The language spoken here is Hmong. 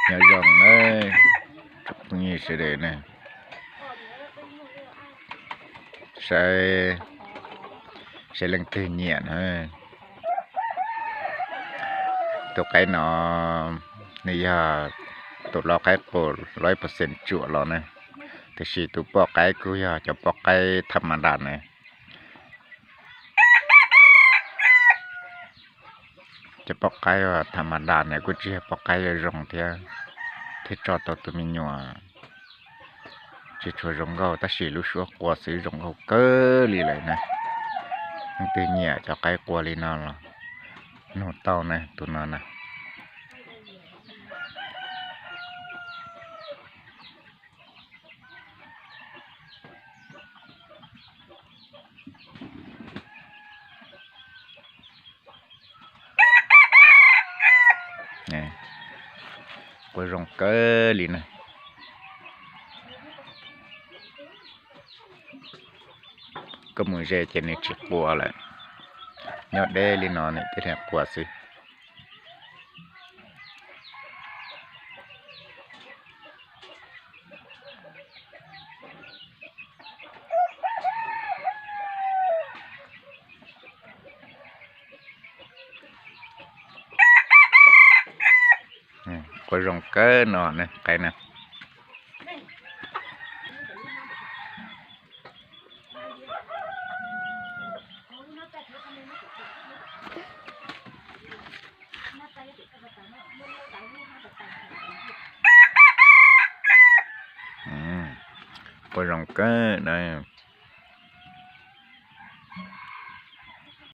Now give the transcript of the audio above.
Nyob zoo na, tsoom phooj ywg sawv daws na, saib, saib leej twg nyiam na. Tus qaib no nws yog tus lau qaib quas lawv percent tsuam los na, tiam sis tus poj qaib kuj yog cov poj qaib tham ma das na. Cov poj qaib tham ma das na kuj tsis yog poj qaib zoo thiab, thiaj tso tau tus me nyuam tsis tshua zoo nkauj, tab sis lub suab qua xwb zoo nkauj kawg li lawm na. Leej twg nyiam cov qaib qua li no los nug tau na, tus no na. Qua zoo kawg li na. Koj mus ze ces nws tsis qua lawm, nyob deb li no nws thiaj li qua xwb. Qua zoo kawg no ne, qaib na. Qua zoo kawg na.